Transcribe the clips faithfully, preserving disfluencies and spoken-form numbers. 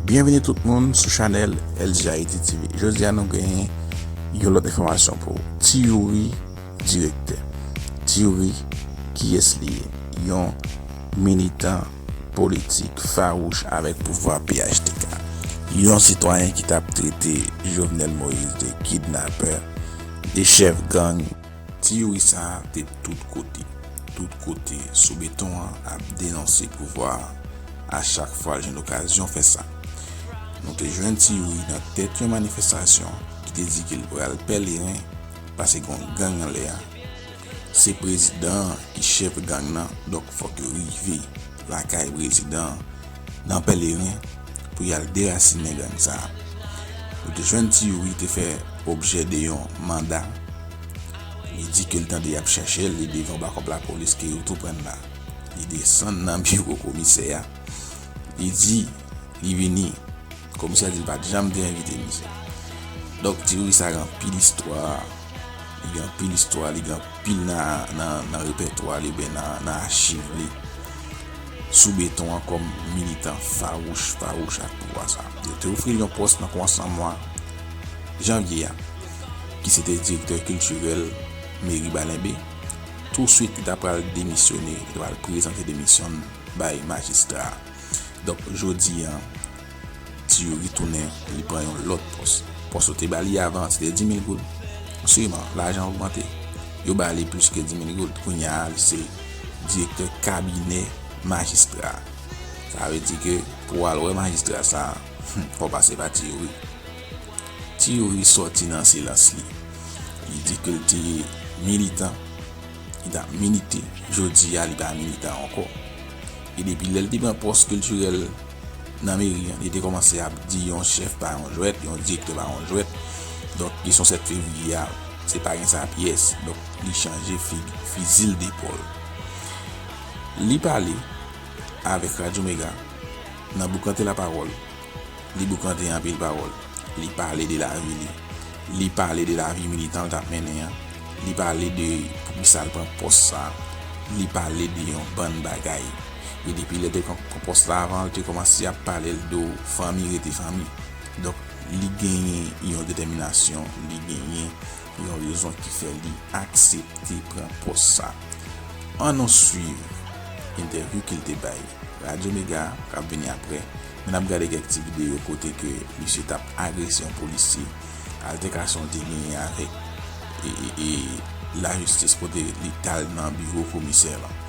Byenvini tout moun sou chanèl L G Haiti T V. Jodi a nou genyen yon lòt enfòmasyon pou ou. Ti Youri, direktè. Ti Youri, kiyès li ye? Yon militan politik fawouch avèk pouvwa P H T K. Yon sitwayen ki t ap trete Jovenel Moïse de kidnapè, de chèf gang. Ti Youri sa a te tout kote. Tout kote, sou beton an, ap denonse pouvwa a, a chak fwa l jwenn okazyon fè sa. Nou te jwenn Ti Youri nan tèt yon manifestasyon ki te di ke l pral Pèleren, paske gen yon gang anlè a. Se prezidan an ki chèf gang nan, donk fòk yo rive lakay prezidan an nan Pèleren pou y al derasinen gang sa a. Nou te jwenn Ti Youri te fè objè de yon manda. Li di ke l tande y ap chèche l, li devan bakòp lapolis ke yo tou pran l la. Li desann nan biwo komisè a. Li di, li vini. Komisè di l pa t janm te envite misye. Donk, Ti Youri sa gen anpil istwa. Li gen anpil istwa, li gen anpil nan, nan, nan repètwa li, oubyen nan, nan achiv li. Sou beton an kòm militan fawouch, fawouch ak pouvwa sa. Yo te ofri l yon pòs nan kòmansman mwa janvye a, ki se te direktè kiltirèl meri Balenbe. Touswit, li ta pral demisyone, li ta pral prezante demisyon l bay majistra a. Donk, jodi a, Ti Youri tounen, li pran yon lòt pòs. Pòs yo te ba li avan, se te di mil goud. Siman, lajan ogmante. Yo ba li plis ke di mil goud. Kounye a, li se direktè kabinè majistra. Sa vle di ke pou w al wè majistra sa a, fò w pase pa Ti Youri. Ti Youri sòti nan silans li. Li di ke l te militan. Li t ap milite. Jodi a, li pa militan ankò. E depi lè l te pran pòs kiltirèl nan meri an, li te kòmanse ap di yon chèf pa yon jwèt, yon direktè pa yon jwèt. Donk, kesyon sèt fevriye a, se pa gen sa pyès. Donk, li chanje fig-, fizi l depòl. Li pale avèk Radyo Mega nan Boukante Lapawòl. Li boukante anpil pawòl. Li pale de lavi li. Li pale de lavi militan l t ap mennen an. Li pale de poukisa l pran pòs sa a. Li pale de yon bann bagay. E depi lè l te pran pòs la avan, l te kòmanse ap pale l de fanmi rete fanmi. Donk, li genyen yon detèminasyon, li genyen yon rezon ki fè li aksepte pran pòs sa. Ann nou swiv entèvyou ke l te bay Radyo Mega k ap vini apre, men n ap gade kèk ti videyo kote ke misye t ap agrese yon polisye, altèkasyon l te genyen avèk e, e, e, lajistis kote li t al nan biwo komisè lan.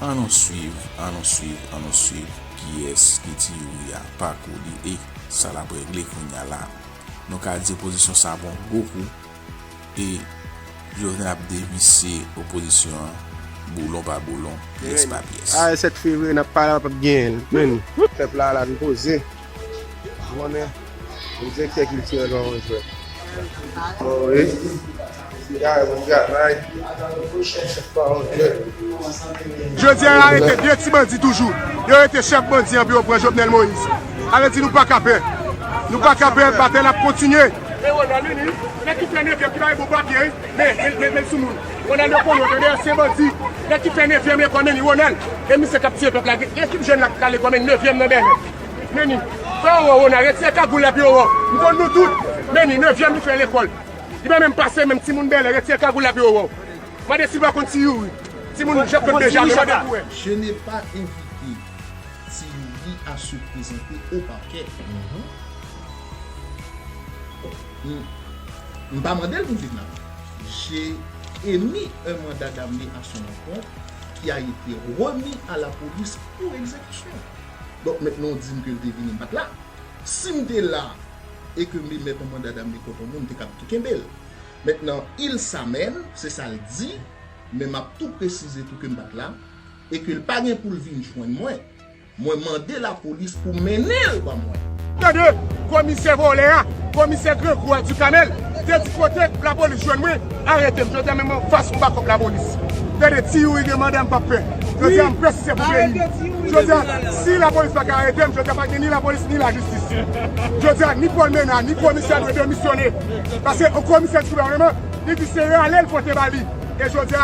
Ann nou swiv, ann nou swiv, ann nou swiv kiyès ki Ti Youri a, pakou li e sa l ap regle kounye a la. Nou ka di opozisyon sa pran gwo kou e Jovenel ap devise opozisyon an boulon pa boulon, pyès pa pyès. A, sèt fevriye n ap pale a, p ap genyen l. Men, pèp la la vin poze. Ou konnen, direktè kiltirèl pa yon jwèt. Oh, wi. Jodi a, yo arete de ti bandi toujou. Yo rete chèf bandi an pou yo pran Jovenel Moïse. Sa vle di nou pa ka pè. Nou pa ka pè, batay la ap kontinye. Men Ronald vini, nèg ki fè nevyèm ki pa gen bon papye, wi. Men, men, men, men sou moun. Ronald yo konnen, yo te dèyè se bandi. Nèg ki fè nevyèm lekòl, men li Ronald. E misye k ap tiye pèp la. Gen ekip jèn la ki ka lekòl, men nevyèm nan Bèlè. Men li. Fè yo wè Ronald, retire kagoul la pou yo wè. M konn nou tout. Men li, nevyèm li fè lekòl. Li pa menm pase, menm timoun Bèlè, retire kagoul la pou yo wè. Mande si l pa konn Ti Youri. Timoun Jean Claude Benjamin, mande pou wè. Je n'ai pas invité Ti Youri à se présenter au parquet. M, m pa mande l pou vin la. J'ai émis un mandat d'amener à son encontre qui a été remis à la police pour exécution. Donk, mentnan w di m ke l te vini, m pa t la. Si m te la e ke m te mèt yon mandat d'amener kont yon moun, m te kab tou kenbe l. Mentnan, il s'amène, se sa l di, men m ap tou presize tou ke m pa t la, e ke l pa gen pou l vin jwenn mwen. Mwen mande lapolis pou mennen l ban mwen. Tande, komisè vòlè a, komisè grangou a Dikamèl, te di kote lapolis jwenn mwen, arete m. Jodi a menm anfas m bakòp lapolis. Tande, Ti Youri gen manda m p ap pè. Jodi a m prèske pou peyi m. Jodi a, si lapolis pa ka arete m, jodi a pa gen ni lapolis ni lajistis. Jodi a, ni Paul Ménard, ni komisè dwe demisyone. Paske yon komisè di gouvèneman, li di se rale l pote ba li. E jodi a,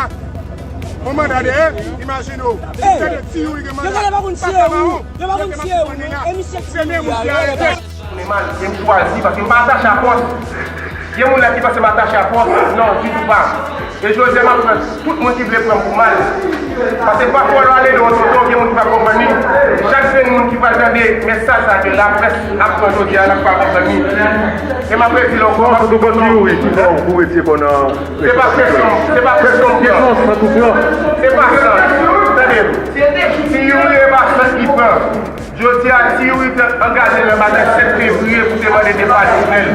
Yon manda dèyè, imajine w. Gade Ti Youri gen manda. Yo pa konn si se ou. Yo pa konn si se ou, non. E misye Ti Youri a, yo pa. Tounen mal, e m chwazi, paske m pa atache a pòs. Gen moun la ki panse m atache a pòs, non, ditou pa. E jodi a, m ap pran tout moun ki vle pran m pou mal. Paske pafwa, lè w ale nan yon tonton, gen moun ki pa konprann li. Chak grenn moun ki pral tande mesaj sa ke laprès ap pran jodi a, la pa konprann li. E m ap redi l ankò. An tou ka, Ti Youri, ki fè w pou retire kò nan Se pa presyon, se pa presyon m pran. Se pa sant. Tande m. Ti Youri e pa sant li pran. Jodi a, Ti Youri te angaje nan batay sèt fevriye pou te mande depa Jovenel.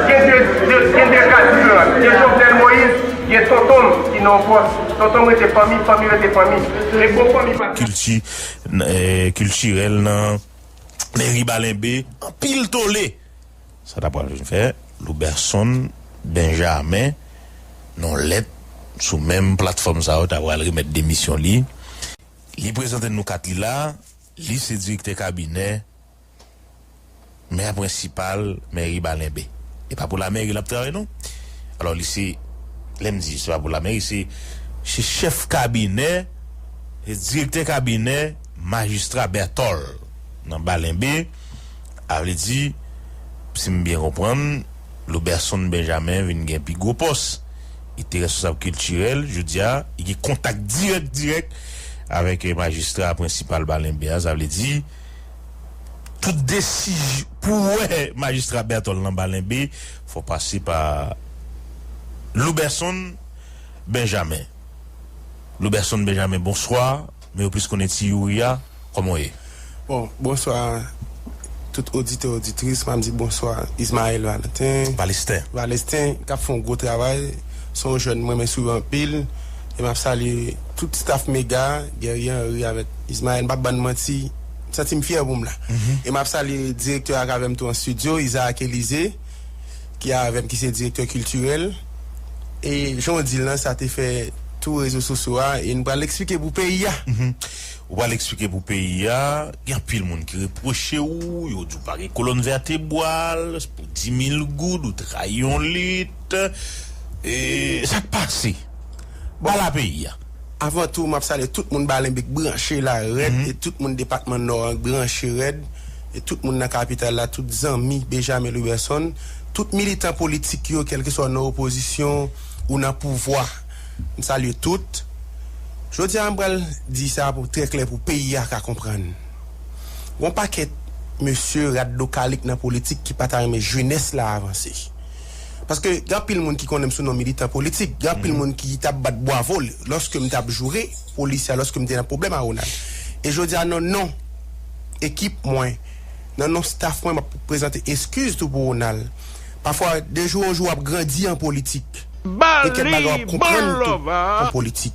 Gen de, de, gen de ka diferan. Gen Jovenel Moïse, gen tonton m ki nan yon pòs. Tonton m rete fanmi, fanmi rete fanmi. Men bon fanmi pa. Kilti, eh, kiltirèl nan meri Balenbe, anpil tole. Sa ta pral vin fè, Louberson Benjamin, nan lèt sou menm platfòm sa yo, ta pral remèt demisyon li. Li prezante nou kat li la, li se direktè kabinè mè prensipal mèri Balenbe. E pa pou lamèri l ap travay, non. Alò, li se, lè m di se pa pou lamèri, se, se chèf kabinè, se direktè kabinè majistra Bertol nan Balenbe. A vle di, si m byen konprann, Louberson Benjamin vin gen pi gwo pòs. Li te responsab kiltirèl, jodi a, li gen kontak dirèk, dirèk avèk, eh, majistra prensipal Balenbe a. Sa vle di, tout desizyon, pou wè majistra Bertol nan Balenbe, fò pase pa Louberson Benjamin. Louberson Benjamin, bonswa. Men yo plis konnen Ti Youri a, kòman w ye? Bon, bonswa tout oditè, oditris. M ap di bonswa Ismaël Valentin. Valesten. Valesten, k ap fè yon gwo travay. Se yon jèn mwen renmen swiv anpil. E m ap salye tout staff Mega, Guerrier Henry avèk Ismaël. M p ap bann manti, m santi m fyè pou m la. E m ap salye direktè a k avè m tou an estidyo, Isaac Elysée, ki avè m, ki se direktè kiltirèl. E jan w di l lan, sa te fè tou rezo sosyo a, e n pral eksplike pou peyi a. Ou pral eksplike pou peyi a, gen anpil moun ki repwoche w, yo di w pa gen kolòn vètebral, pou di mil goud, ou trayi yon lit. E sa k pase? Ba la peyi a. Avan tou, m ap salye tout moun Balenbe k branche la rèd, e tout moun depatman Nò an k branche rèd, e tout moun nan kapital la, tout zanmi Benjamin Louberson, tout militan politik yo, kèlkeswa w nan opozisyon ou nan pouvwa. M salye tout. Jodi a, m pral di sa pou trè klè pou peyi a ka konprann. Gon pakèt mesye rat do kalik nan politik ki pa ta renmen jenès la avanse. Paske gen anpil moun ki konnen m sou non militan politik, gen anpil moun ki t ap bat bwavo l lòske m t ap joure polis la, lòske m te nan pwoblèm a Ronald. E jodi a, nan non ekip mwen, nan non staff mwen, m ap prezante eskiz tou pou Ronald. Pafwa, de jou an jou, w ap grandi an politik. Gen kèk bagay w ap konprann tou an politik.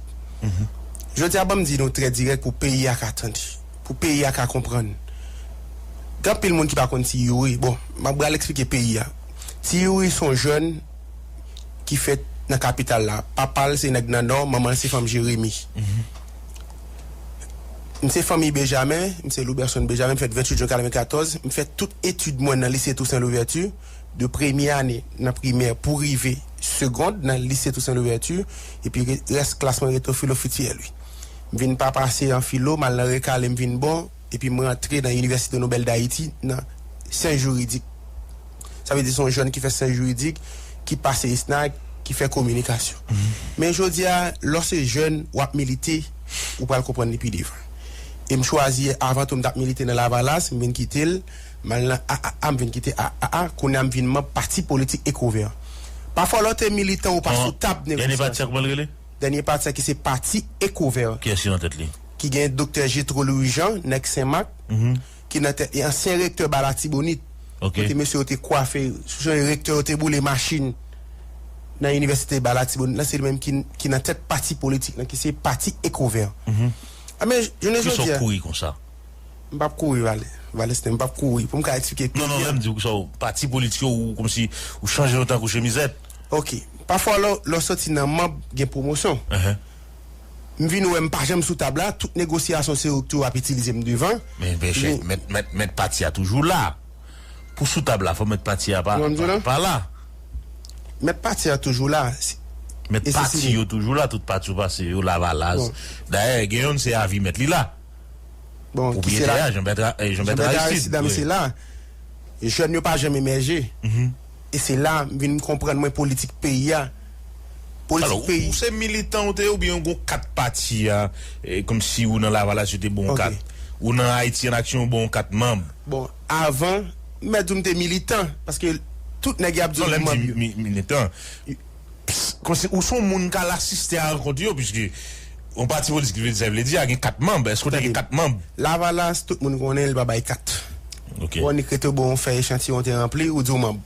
Jodi a, ban m di nou trè dirèk pou peyi a ka tande, pou peyi a ka konprann. Gen anpil moun ki pa konn Ti Youri. Bon, m ap pral eksplike peyi a. Ti Youri se yon jèn ki fèt nan kapital la. Papa l se nèg nan Nò, manman l se fanm Jeremi. M se fanmi Benjamin, m se Louberson Benjamin, m fèt venntuit jen katrevenkatòz. M fè tout etid mwen nan lise Toussaint Louverture, de premye ane nan primè pou rive segond nan lise Toussaint Louverture, epi re-, rès klas mwen rete o filo fiti Saint Louis. M vin pa pase an filo, m al nan rekale, m vin bon, epi m rantre nan Inivèsite Nobèl Dayiti nan syans jiridik. Sa vle di se yon jèn ki fè syans jiridik, ki pase ESNAC, ki fè kominikasyon. Men jodi a, lè w se jèn, w ap milite, ou pral konprann li pi devan. E m chwazi, avan tou, m t ap milite nan Lavalas, m vin kite l, m al nan A A A, m vin kite A A A, kounye a m vin manm pati politik Ekovè. Pafwa, lè w te militan, ou pa sou tab negosyasyon. Dènye pati a, kòman l rele? Dènye pati a ki se pati Ekovè. Kiyès ki nan tèt li? Ki gen Doktè Jetro Louis Jean, nèg Senmak, ki nan tèt, e ansyen rektè ba Latibonit. Kote mesye yo te kwafe, sou jan rektè yo te boule machin nan inivèsite ba Latibonit lan, se li menm ki, ki nan tèt pati politik lan, ki se pati Ekovè. A, men, jounen jodi a. Poukisa w kouri konsa? M p ap kouri, Vale-, Valesten, m p ap kouri. Pou m ka eksplike klè. Non, non, lè m di w sa, pati politik yo, ou kòmsi, ou chanje lontan kou chemizèt. Ok. Pafwa, lè, lè w soti nan manm, gen pwomosyon. M vin wè m pa janm sou tab la, tout negosyasyon se ou tou ap itilize m devan. Men, men, chèf, mèt, mèt, mèt pati a toujou la. Pou sou tab la, fò mèt pati a pa, pa, pa la. Mèt pati a toujou la. Si, Men pati yo toujou la, tout pati yo pase yo, Lavalas. Dayè, gen youn se avi mèt li la. Pwopriyetè a, Jean Bertrand Aristide. Jean Bertrand Aristide, se la. Jèn yo pa janm emèje. E se la m vin konprann mwen politik peyi a. Politik peyi. Ou se militan ou te ye oubyen ou gon kat pati a, kòmsi ou nan Lavalas yo te ba w kat. Ou nan Ayiti an Aksyon yo ba w kat manm. Bon, avan, m mèt di w m te militan, paske tout nèg y ap di w manm yo. Non, lè m di militan, kòmsi ou se yon moun k al asiste a rankont yo, piske yon pati politik vle di, sa vle di a gen kat manm. Èske w te gen kat manm? Lavalas, tout moun konnen l pa bay kat. Ou annik rete w ba w yon fèy echantiyon w te ranpli, ou di w manm.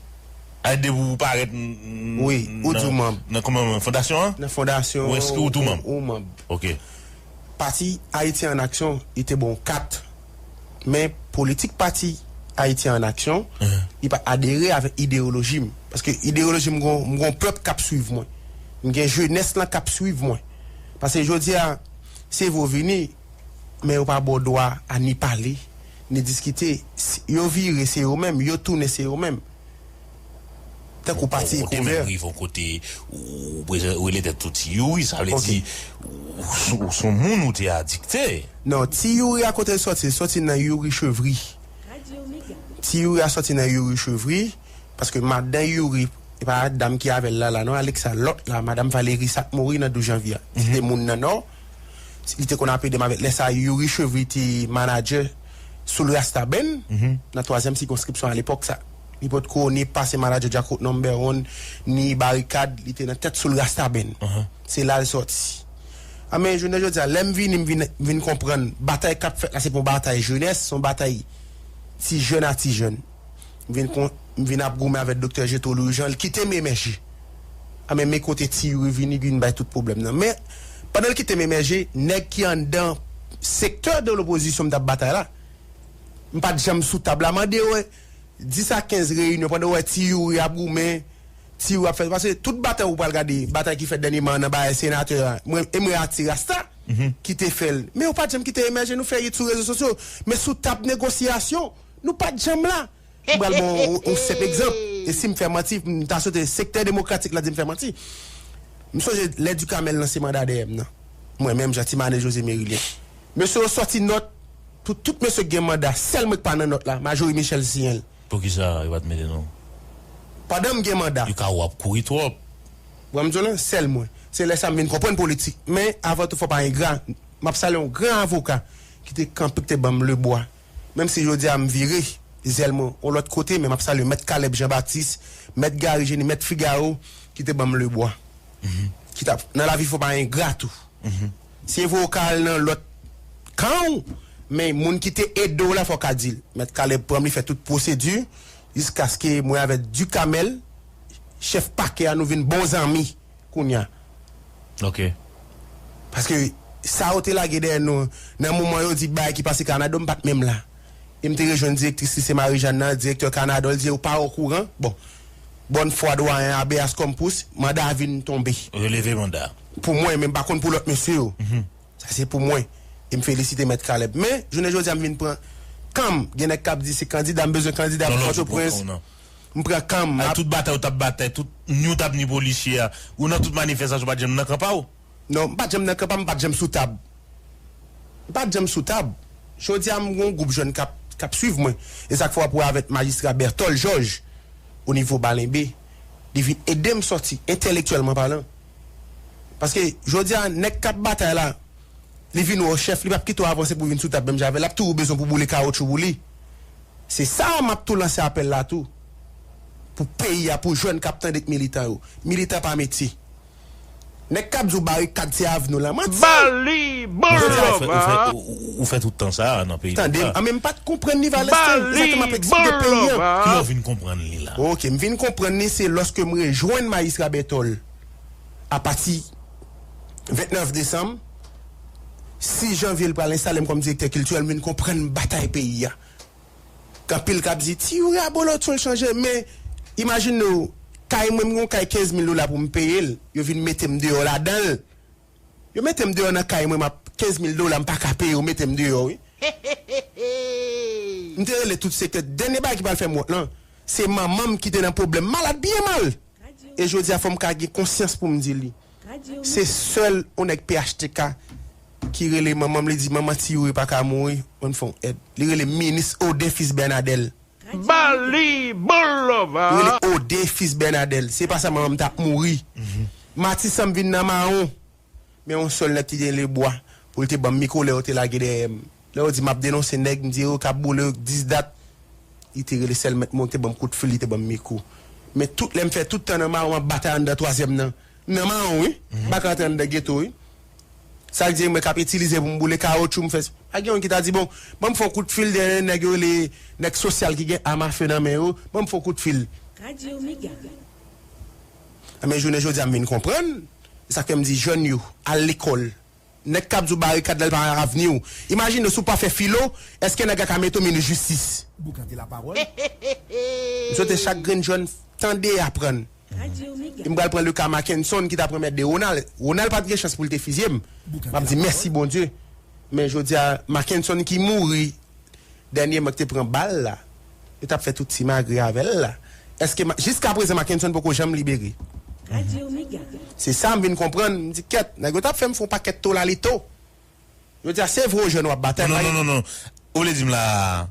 A, depi ou parèt nan kòman, fondasyon an? Nan fondasyon an, ou di w manm. Ou manm. Pati Ayiti an Aksyon, li te ba w kat. Men politik pati Ayiti an Aksyon, li pa adere avèk ideyoloji m. Paske ideyoloji m, m gon, m gon pèp k ap swiv mwen. M gen jenès lan k ap swiv mwen. Paske jodi a, se vre w vini, men yo pa ba w dwa a ni pale, ni diskite. Yo vire, se yo menm, yo tounen, se yo menm. Tankou pati Ekovè. Ou te menm rive yon kote, ou, ou rele tèt ou Ti Youri, sa vle di, ou, ou se yon moun ou te adikte. Non, Ti Youri a kote l sòti, l sòti nan Youri Chevry. Ti Youri a sòti nan Youri Chevry, paske madan Youri, e pa dam ki avè l la, la, non, Alexa, lòt la, madan Valéry sa k mouri nan douz janvye a. Se te moun nan Nò. Li te konn ap ede m avèk lè sa a, Youri Chevry te manadjè Soul Rasta Band, nan twazyèm sikonskripsyon alepòk sa. Li potko ni pase manadjè Djakout Number One, ni Barikad, li te nan tèt Soul Rasta Band. Se la l sòti. A, men jounen jodi a, lè m vini, m vin, m vin konprann batay k ap fèt la, se pa yon batay jenès, se yon batay ti jèn a ti jèn. M vin kon, m vin ap goumen avèk Doktè Jetro Louis Jean, l kite m emèje. A, men, men kote Ti Youri vini, vin bay tout pwoblèm nan. Men, pandan l kite m emèje, nèg ki anndan sektè de lopozisyon m t ap batay la, m pa t janm sou tab la. Mande yo, dis a kenz reyinyon, pandan w wè Ti Youri ap goumen, Ti Youri ap fè, paske tout batay ou pral gade, batay ki fèt dènyèman nan bagay senatè a, mwen, e mwen a Ti Rasta ki te fè l. Men yo pa t janm kite emèje, nou fè hit sou rezo sosyo, men sou tab negosyasyon, nou pa t janm la. M pral ba w yon, yon senp egzanp. E si m fè manti, m ta swete sektè demokratik la di m fè manti. M sonje lè Ducamel lanse manda dèyè m nan. Mwen menm, Jean Timané, José Mérilien. Mesye yo sòti nòt pou tout mesye ki gen manda, sèl mwen k pa nan nòt la, Marjorie Michel siyen l. Poukisa yo pa t mete non? Pandan m gen manda. Yo ka wè w ap kouri twòp. Ou wè m di w lan, sèl mwen. Se lè sa m vin konprann politik. Men, avan tou, fò pa engra. M ap salye yon gran avoka ki te kanpe, ki te ban m lebwa. Menm si jodi a m vire zèl mwen yon lòt kote, men m ap salye Mèt Caleb Jean Baptiste, Mèt Gary Génie, Mèt Figaro, ki te ban m lebwa. Ki t ap, nan lavi fò pa engra tou. Si e vre w ka al nan lòt kan w, men moun ki te ede w la fò w ka di l. Mèt Caleb pran m, li fè tout pwosedi, jiskaske mwen avèk Ducamel, chèf pakè a, nou vin bon zanmi. Kounye a. Ok. Paske sa yo te lage dèyè nou, nan moman yo di bagay ki pase Kanado, m pa t menm la. E m te rejwenn direktris lise Marijàn nan, direktè Kanado, l di yo pa okouran. Bon, bòn fwa dwayen Habeas Corpus, manda a vin tonbe. Yo leve manda. Pou mwen, men m pa konn pou lòt mesye yo. Sa se pou mwen. E m felisite Mèt Caleb. Men, jounen jodi a, m vin pran kan m. Gen nèg k ap di se kandida, m bezwen kandida pou Pòtoprens. M pran kan m. Ay, tout batay ou t ap batay, tout ni ou t ap ni polisye a, ou nan tout manifestasyon, ou pa t janm nan kan pa w? Non, m pa t janm nan kan pa m, m pa t janm sou tab. M pa t janm sou tab. Jodi a, m gon gwoup jèn k ap, k ap swiv mwen. E sa k fè w ap wè avèk majistra Bertol Georges, o nivo Balenbe, li vin ede m sòti, entèlektyèlman palan. Paske, jodi a, nèg k ap batay la, li vin wè w chèf, li p ap kite w avanse pou vin sou tab menm jan avè l, l ap toujou bezwen pou boule kawotchou pou li. Se sa m ap tou lanse apèl la tou. Pou peyi a, pou jèn k ap tande k militan yo. Militan pa metye. Nèg k ap di w barikad se avni w la, manti. Bali, bon. Ou fè, ou fè, ou, ou, ou fè tout tan sa a nan peyi. Tande m, an, men m pa t konprann li, Valestin. E sa k fè m ap eksplike peyi an. Kilè w vin konprann li la? Ok, m vin konprann li, se lòske m rejwenn majistra Bertol. Apati ventnèf desanm, sis janvye, l pral enstale m kòm direktè kiltirèl, m vin konprann batay peyi a. Gen anpil k ap di, Ti Youri abolotcho, l chanje, men imajine w, kay mwen, m gon kay kenz mil dola pou m peye l, yo vin mete m deyò ladan l. Yo mete m deyò nan kay mwen, m ap, kenz mil dola, m pa ka peye, yo mete m deyò, wi. M te rele tout sektè. Dènye bagay ki pral fè m wont lan, se manman m ki te nan pwoblèm, malad byen mal. E jodi a, fò m ka gen konsyans pou m di li. Se sèl yon nèg P H T K ki rele manman m, li di, "Manman Ti Youri pa ka mouri, ban m fè yon èd." Li rele minis Odin Fils Bernadel. Bali Bon Love. Li rele Odin Fils Bernadel. Se pa sa manman m t ap mouri. Matisan m vin nan mawon. Men yon sèl nèg ki gen lebwa pou l te ban m mikwo lè yo te lage dèyè m. Lè yo di m ap denonse nèg, m di yo k ap boule yo dis dat. Li te rele sèl mèt mwen, li te ban m kout fil, li te ban m mikwo. Men tout lè m fè tout tan nan mawon, m ap batay anndan twazyèm nan. Nan mawon, wi. M pa ka antre anndan geto, wi. Sa k di mwen k ap itilize pou m boule kawotchou, m fè. Pa gen youn ki ta di, "Bon, ban m fè yon kout fil dèyè nèg yo rele nèg sosyal ki gen am afe nan men yo, ban m fè yon kout fil." Anben, jounen jodi a, m vin konprann. E sa k fè m di jèn yo, al lekòl. Nèg k ap di w barikad la, l pa avni w. Imajine w, si w pa fè filo, èske nèg la ka mete w minis jistis? M swete chak grenn jèn tande e aprann. E m pral pran le ka Mackenson ki t ap remèt de Ronald. Ronald pa t gen chans pou l te fizye m. M ap di mèsi Bondye. Men jodi a, Mackenson ki mouri, dènye mwen ki te pran bal la, yo t ap fè tout simagri avè l la. Èske ma- jiska prezan Mackenson poko janm libere? Se sa m vin konprann, m di kèt, nèg yo t ap fè m fè yon pakèt tolalito. Yo di a se vre w jèn w ap batay. Non, non, non, non. Ou vle di m la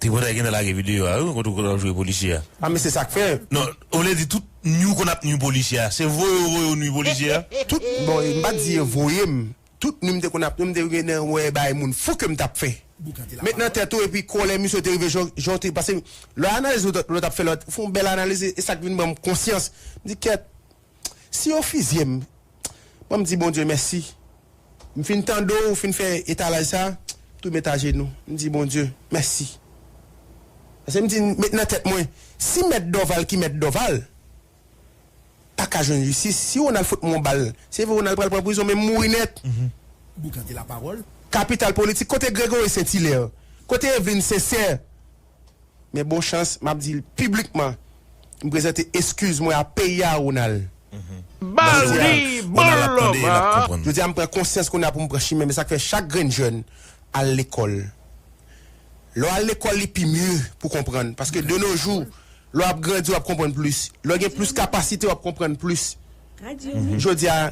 te pwotay gentan lage videyo a, wi, kote w konn ap jwe polisye a. A men se sa k fè. Non, ou vle di tout nwi w konn ap nwi polisye a, se voye w voye w nwi polisye a? Tout, bon, m pa t di yo voye m. Tout nwi m te konn ap, m te gen nan wè bay moun fou ke m t ap fè. Met nan tèt ou, epi kòlè misye te rive jan, jan te, paske lè analiz lòt, lòt ap fè lòt, fè yon bèl analiz, e, e sa k vin ban m konsyans. M di, kèt, si yo fizye m, ban m di Bondye mèsi. M fin tande w, w fin fè etalaj sa, tou met ajenou. M di Bondye mèsi. Paske m di, met nan tèt mwen, si mèt Dòval ki mèt Dòval, pa ka jwenn jistis. Si Ronald fout mwen yon bal, se vre Ronald pral pran prizon, men m mouri nèt. Kapital politik, kote Gregory Saint Hilaire? Kote Eveline Sincère? Men bon chans, m ap di l piblikman, m prezante eskiz mwen a peyi a, Ronald. Bali Bon Love. Jodi a, m pran konsyans kounye a pou m pran chimen, men sa k fè chak grenn jèn al lekòl. Lè w al lekòl, li pi mye pou konprann. Paske de nos jours, lè w ap grandi, w ap konprann plis. Lè w gen plis kapasite, w ap konprann plis. Jodi a,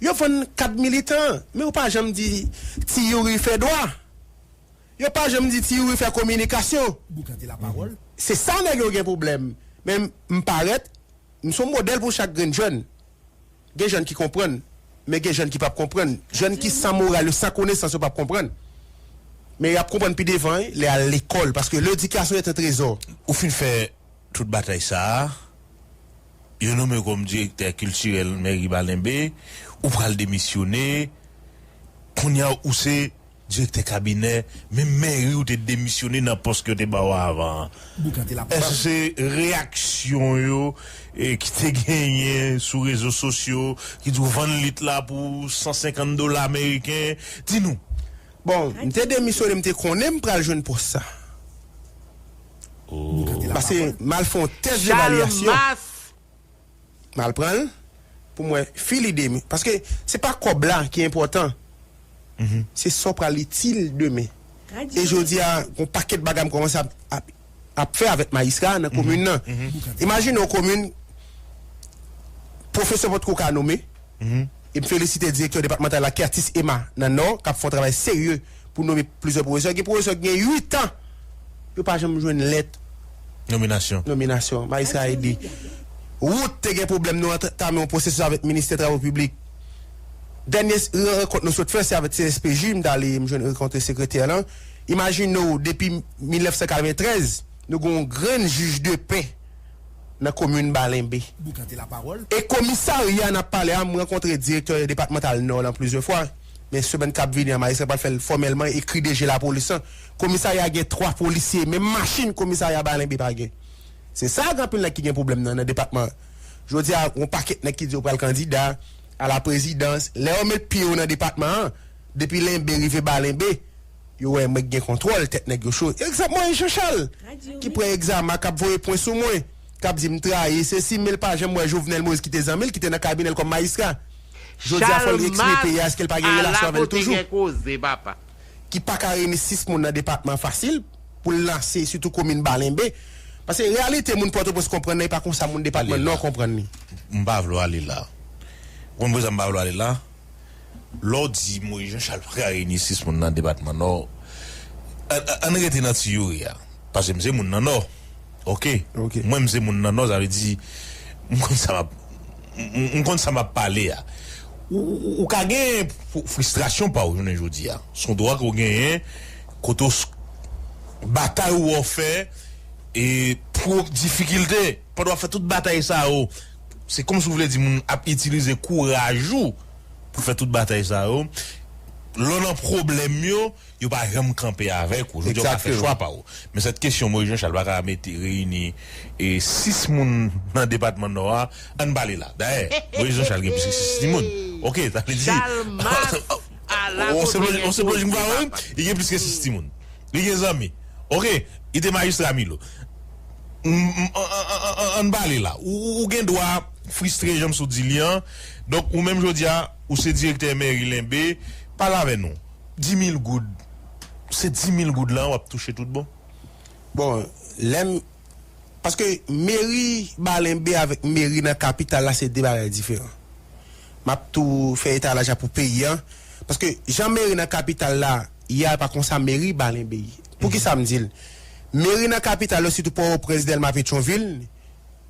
yo vann kat militan, men yo pa janm di Ti Youri fè dwa. Yo pa janm di Ti Youri fè kominikasyon. Se sa nèg yo gen pwoblèm. Men m parèt, m se yon modèl pou chak grenn jèn. Gen jèn ki konprann, men gen jèn ki p ap konprann. Jèn ki san moral yo, san konesans, yo p ap konprann. Men y ap konprann pi devan, wi, lè y al lekòl, paske l'éducation est un trésor. Ou fin fè tout batay sa a, yo nonmen w kòm direktè kiltirèl mèri Balenbe, ou pral demisyone, kounye a ou se direktè kabinè, menm mèri ou te demisyone nan pòs ke yo te ba w avan an. Èske se reyaksyon yo, e, ki te genyen sou rezo sosyo, ki di w vann lit la pou san senkant dola ameriken? Di nou. Bon, m te demisyone, m te konnen m pral jwenn pòs sa. Paske m al fè yon tès devalyasyon. M al pran l pou m wè fi lide m. Paske se pa kòb la ki enpòtan. Se sa w pral itil demen. E jodi a, gon pakèt bagay m kòmanse ap, ap, ap fè avèk majistra nan komin nan. Imajine yon komin, pwofesè potko ka nonmen. E m felisite direktè depatmantal la, Curtis Emma, nan Nò, k ap fè yon travay serye pou nonmen plizyè pwofesè. Gen pwofesè ki gen uit an, yo pa janm jwenn lèt nominasyon. Nominasyon. Majistra ede. Wout te gen pwoblèm, nou antame yon pwosesis avèk ministè travo piblik. Dènye s- rankont nou sot fè, se avèk C S P J, m t ale, m jwenn rankontre sekretè lan. Imajine w, depi mil nèf san katreventrèz, nou gen yon grenn jij de pè nan komin Balenbe. E komisarya n ap pale a, m rankontre direktè depatmantal Nò lan plizyè fwa. Men semèn k ap vini an, majistra pral fè l fòmèlman, ekri D G lapolis lan. Komisarya gen twa polisye, menm machin komisarya Balenbe pa gen. Se sa k anpil nèg ki gen pwoblèm nan, nan depatman an. Jodi a, yon pakèt nèg ki di yo pral kandida a la prezidans. Lè yo met pye yo nan depatman an, depi Lenbe rive Balenbe, yo wè mwen gen kontwòl, tèt nèg yo cho. Egzanp mwen, Jean Charles, ki pran egzama, k ap voye pwen sou mwen, k ap di m trayi, sesi, men l pa janm wè Jovenel Moïse ki te zanmi l, ki te nan kabinè l kòm majistra. Jodi a, fò l eksplike peyi a, èske l pa gen relasyon avè l toujou? Ki pa ka reyini sis moun nan depatman fasil pou l lanse, sitou komin Balenbe. Paske reyalite moun Pòtoprens konprann nan, e pa konsa moun depatman Nò konprann li. M pa vle w ale la. Ou konn poukisa m pa vle ale la? Lè w di Moïse Jean Charles pa ka reyini sis moun nan depatman Nò, ann, ann rete nan ti youri a. Paske m se moun nan Nò. Oke? Oke. Mwen, m se moun nan Nò, sa vle di, m konn sa m ap, m, m, m konn sa m ap pale a. Ou, ou, ou ka gen fr-, fristrasyon pa w jounen jodi a. Se yon dwa ke w genyen, kote w s-, batay ou wè w fè, e pwòp difikilte, pandan w ap fè tout batay sa yo, se kòmsi w vle di moun ap itilize kouraj ou pou fè tout batay sa yo. Lè w nan pwoblèm yo, yo pa janm kanpe avèk ou. Jodi a, w pa fè chwa pa w. Men sèt kesyon, Moïse Jean Charles pa ka mete, reyini, e, sis moun nan depatman Nò a, ann pale la. Dayè, Moïse Jean Charles gen plis ke sis timoun. Oke, sa vle di, Chalmas, ala on se kote pwojè, on se pwojè, papa. Li gen plis ke sis timoun. Li gen zanmi. Oke, li te majistra Milo. M, m, an, an, an, an, ann pale la. Ou, ou, ou gen dwa fristre, jan m sot di li an. Donk, ou menm jodi a, ou se direktè meri Lenbe, pale avè nou. Di mil goud. Se di mil goud lan w ap touche tout bon? Bon, lè m, paske meri Balenbe avèk meri nan kapital la, se de bagay diferan. M ap tou fè etalaj la pou peyi a. Paske jan meri nan kapital la ye a, pa konsa meri Balenbe ye. Poukisa m di l? Meri nan kapital yo, sitou Pòtoprens, Dèlma, Petyonvil,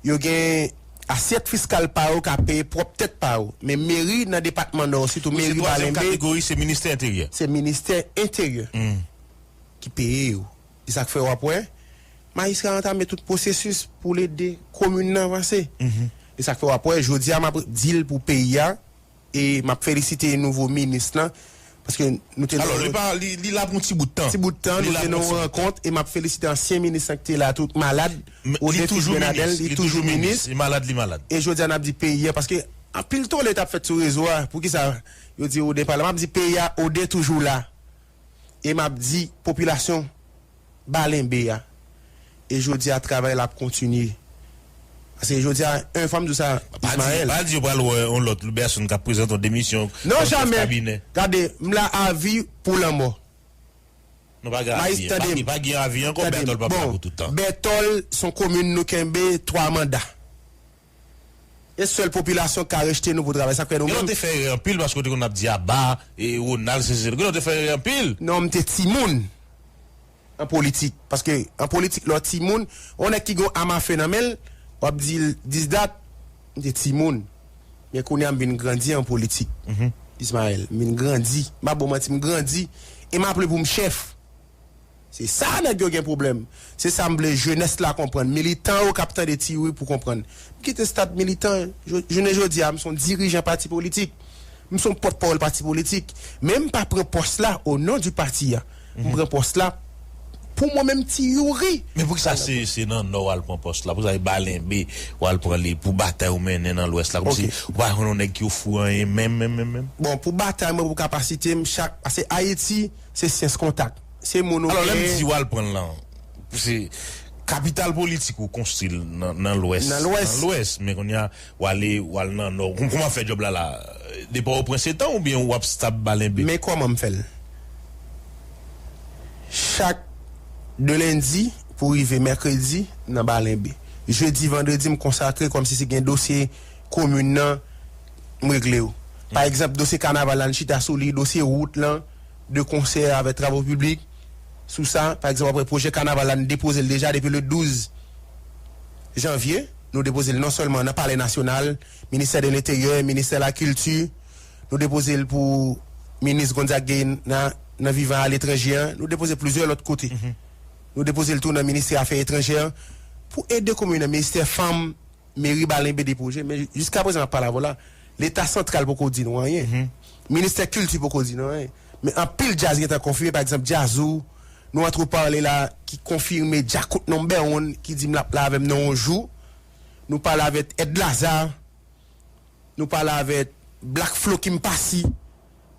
yo gen asyèt fiskal pa yo ka peye pwòp tèt pa yo. Men meri nan depatman Nò, sitou meri Balenbe, se twazyèm kategori, se ministè enteryè. Se ministè enteryè ki peye yo. E sa k fè w ap wè, majistra antame tout pwosesis pou l ede komin nan vanse. E sa k fè w ap wè, jodi a, m ap di l pou peyi a, e m ap felisite nouvo minis lan, paske nou te nan yon... Alò, li pa, li, li la pou yon ti bout tan. Ti bout tan, nou te nan yon rankont, e m ap felisite ansyen minis lan ki te la tou, k malad, Odé Fils Bernadel, li toujou minis. Li toujou minis, li malad, li malad. E jodi a, n ap di peyi a, paske anpil tole t ap fèt sou rezo a. Poukisa yo di Odé pa la? M ap di peyi a, Odé toujou la. E m ap di popilasyon Balenbe a. E jodi a, travay la ap kontinye. Paske jodi a, yon fwa m di w sa, Ismaël. Pa di, pa di yo pral wè yon lòt pèsonn k ap prezante yon demisyon kòm chèf kabinè. Non, jamè. Gade, m la avi pou lanmò. Non, pa gen avi. Mayis, tande m. Pa gen avi ankò, Bètòl p ap la pou tout tan. Bètòl, se yon komin nou kenbe twa manda. E sèl popilasyon k ka rejte nou pou travay. Sa k fè nou menm. Gen lè w te fè erè anpil paske w te konn ap di Aba, e Ronald, se, se, gen lè w te fè erè anpil. Non, m te timoun an politik. Paske an politik, lè w timoun, yon nèg ki gen yon amafe nan men l, w ap di l dis dat, m te timoun. Men kounye a, m vin grandi an politik. Ismaël, m vin grandi. M pa ba w manti, m grandi. E m aple pou m chèf. Se sa nèg yo gen pwoblèm. Se sa m vle jenès la konprann. Militan yo k ap tande Ti Youri pou konprann. M kite stad militan. Jou-, jounen jodi a, m se yon dirijan pati politik. M se yon pòtpawòl pati politik. Men m pa pran pòs la o non di pati a. M pran pòs la pou mwen menm Ti Youri. Men poukisa se, se nan Nò w al pran pòs la? Poukisa se Balenbe w al pran li pou batay ou mennen nan Lwès la? Kòmsi ou pa konn yon nèg ki ofri w anyen menm, menm, menm, menm? Bon, pou batay mwen, pou kapasite m, chak, paske Ayiti, se syans kontak. Se moun ou gen. Alò, lè m di w al pran l lan, se kapital politik ou konstwi l nan, nan Lwès. Nan Lwès. Nan Lwès, men kounye a, w ale, w al nan Nò. Kòm-, kòman w ap fè djòb la la? Depi Pòtoprens etan oubyen w ap stab Balenbe? Men kòman m fè l. Chak de lendi pou rive mèkredi nan Balenbe. Jedi, vandredi, m konsakre kòmsi si gen dosye komin nan, m regle yo. Pa egzanp, dosye kanaval la, n chita sou li, dosye wout lan, de konsè avèk travo piblik. Sou sa, pa egzanp, apre pwojè kanaval la, n depoze l deja depi le douz janvye. Nou depoze l non sèlman nan Palè Nasyonal, Ministè de Lenteryè, Ministè Lakilti. Nou depoze l pou minis Gonzague nan, nan Vivan Aletranje an. Nou depoze plizyè lòt kote. Nou depoze l tou nan Ministè Afè Etranjè an pou ede komin nan, Ministè Fanm, meri Balenbe depoze, men jiskaprezan m ap pale avè w la, Leta santral poko di nou anyen. Ministè Kilti poko di nou anyen. Men anpil djaz gentan konfime, pa egzanp, Djazou, nou antre pale la, ki konfime Djakout Number One, ki di m l ap la avè m nan yon jou. Nou pale avèk Ed Lazare, nou pale avèk Black Flo Kimpasi.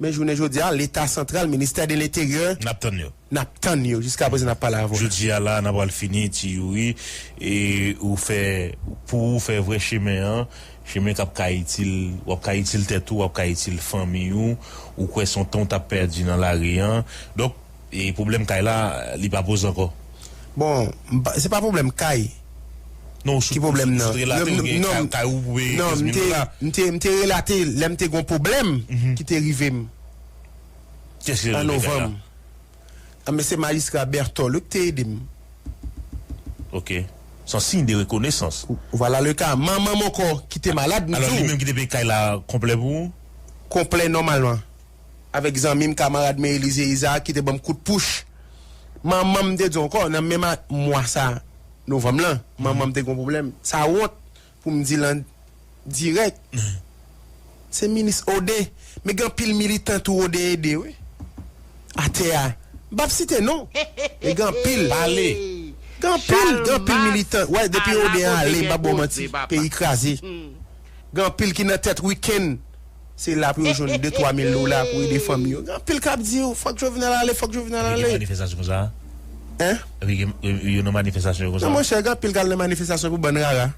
Men jounen jodi a, Leta santral, Ministè de Lenteryè, n ap tann yo. N ap tann yo. Jiskaprezan, n ap pale avè w. Jodi a la, n ap pral fini, Ti Youri, e ou fè, pou ou fè vrè chemen an, chemen k ap ka itil, w ap ka itil tèt ou, w ap ka itil fanmi ou, ou kwè se yon tan w t ap pèdi nan lari an. Donk, e pwoblèm kay la, li pa poze ankò. Bon, m pa, se pa pwoblèm kay. Non, ki pwoblèm nan? Sot relate, ou gen kay ou pou peye kenz mil dola. Non, m te, m te relate lè m te gon pwoblèm ki te rive m an novanm. Anben, se majistra Bertol wi ki te ede m. Ok. Se yon siy de rekonesans. Voilà le cas. Manman m ankò ki te malad, m di w. Alò, li menm ki te peye kay la konplè pou ou? Konplè nòmalman. Avèk zanmi m, kamarad mwen Elize Isaac ki te ban m kout pouch. Manman m te di w ankò, nan menm a-, mwa sa, novanm lan, manman m te gon pwoblèm. Sa wont pou m di l an dirèk. Se minis Oden. Men gen anpil militan tou Oden ede, wi. Atè a. M p ap site non. Men gen anpil. Pale. Gen anpil, gen anpil militan. Wè, depi Oden ale, m p ap ba w manti. Peyi kraze. Gen anpil ki nan tèt wikenn. Se la pou yo jwenn de twa mil dola pou ede fanmi yo. Gen anpil k ap di yo, fòk Jovenel ale, fòk Jovenel ale. Gen manifestasyon konsa? Hein? Gen, gen, gen nan manifestasyon konsa? Non, monchè, gen anpil k al nan manifestasyon pou bann rara.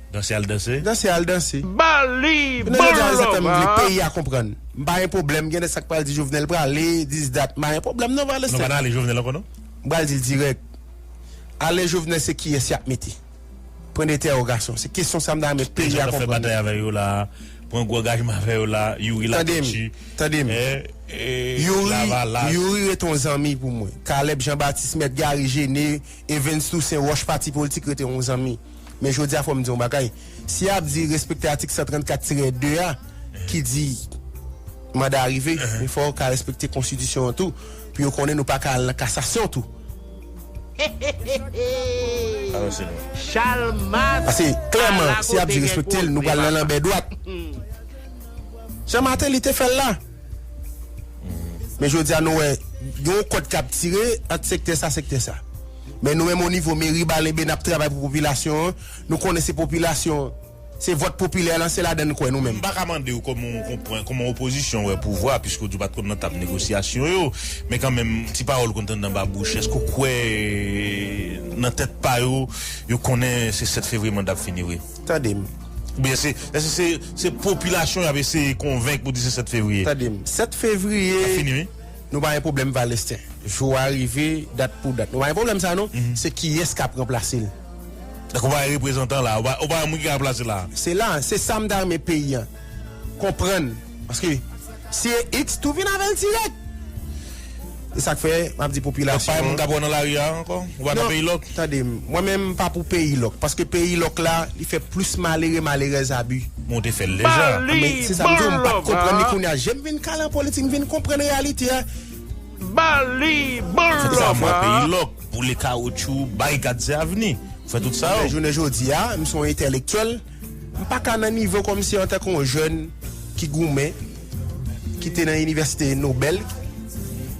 Danse al danse? Danse al danse. Bali, bon lòva. Peyi a konprann. M pa gen pwoblèm, gen de sa k pral di Jovenel prale, dis dat. M pa gen pwoblèm non, Valestin. Non, pa nan ale Jovenel ankò non? M pral di l dirèk. Ale Jovenel se kiyès y ap mete? Pwen dentèwogasyon. Se kesyon sa m ta renmen peyi a konprann. Batay avè yo la, pran gwo angajman avè yo la, Youri Latortue. Tande m, tande m. Youri, Youri rete yon zanmi pou mwen. Caleb Jean Baptiste, Mèt Gary Gené, Evens Toussaint, Wòch pati politik rete yon zanmi. Men jodi a fò m di yon bagay. Si y ap di respekte atik san trannkat tirè de a, ki di manda a rive, men fò yo ka respekte konstitisyon an tou, pou yo konnen nou pa ka al nan kasasyon tou. Paske klèman, si y ap di respekte l, nou pral nan lanbè dwat. Jan Martelly te fè l la. Men jodi a nou wè, gen yon kòd k ap tire ant sektè sa, sektè sa. Men nou menm o nivo meri Balenbe, n ap travay pou popilasyon an. Nou konnen se popilasyon an. Se vòt popilè lan, se ladan n kwè nou menm. M pa ka mande w kòman w konprann, kòman opozisyon wè pouvwa, piske w di w pa t konn nan tab negosyasyon yo, men kanmenm, ti pawòl w konn tande anba bouch, èske w kwè nan tèt pa yo, yo konnen se sèt fevriye manda ap fini vre? Tande m. Oubyen se, èske se, se popilasyon y ap eseye konvenk pou di se sèt fevriye? Tande m. Sèt fevriye, ap fini, wi. Nou pa gen pwoblèm Valestin. Jou a rive, dat pou dat. Nou pa gen pwoblèm sa non. Se kiyès k ap ranplase l. Donk ou pa gen reprezantan la, ou pa, ou pa gen moun ki ka ranplase la. Se la, se sa m ta renmen peyi an konprann. Paske si e X tou vin avè l dirèk. Se sa k fè m ap di popilasyon an. Donk pa gen moun k ap wè w nan lari a ankò? Ou pa nan peyi lòk? Tande m, mwen menm m pa pou peyi lòk. Paske peyi lòk la, li fè plis malere, malerèz abi. Men w te fè l deja. Men se sa m di w, m pa t konprann li kounye a. Je m vin kale an politik, m vin konprann reyalite a. Bali, bon lòv. Fè tout sa, fè peyi lòk, boule kawotchou, bay gad se avni. Fè tout sa yo. Men jounen jodi a, m se yon entèlektyèl. M pa ka nan nivo kòmsi antanke yon jèn ki goumen, ki te nan inivèsite Nobèl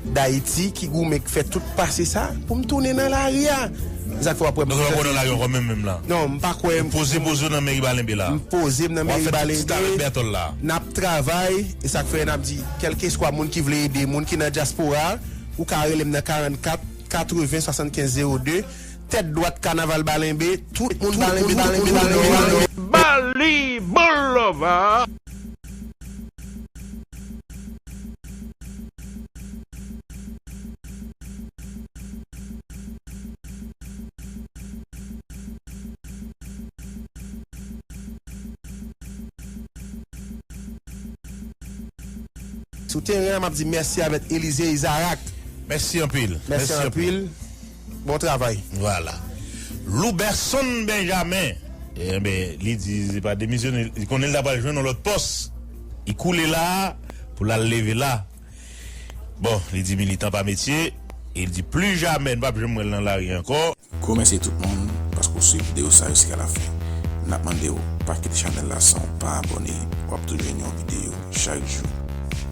Dayiti, ki goumen, ki fè tout pase sa, pou m tounen nan lari a. Se sa k fè w ap wè m. Donk w ap nan lari ankò menm, menm la? Non, m pa kwè. Ou poze, poze w nan meri Balenbe la? M poze m nan meri Balenbe. W ap fè tout ti travay Bètòl la? N ap travay, e sa k fè n ap di, kèlkeswa moun ki vle ede, moun ki nan dyaspora, ou ka rele m nan karannkat katreven swasannkenz zewo de, tèt dwat kanaval Balenbe, tout moun Balenbe, Balenbe, Balenbe, Balenbe. Bali, bon lòv. Sou teren an, m ap di mèsi avèk Elize Izarak. Mèsi anpil. Mèsi anpil. Bon travay. Vwala. Louberson Benjamin. Enben, li di, li pa demisyone, li konnen li ta pral jwenn yon lòt pòs. Li koule la, pou l al leve la. Bon, li di militan pa metye, e li di pli jamè n p ap janm wè l nan lari ankò. Gwo mèsi tout moun paske w swiv videyo sa jiska lafen. N ap mande w pa kite chanèl la san w pa abòne, w ap toujou jwenn yon videyo chak jou.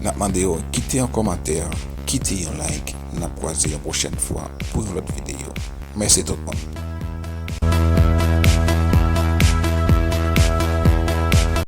N ap mande w kite yon kòmantè, kite yon like, n ap kwaze yon pwochèn fwa pou yon lòt videyo. Mèsi tout moun.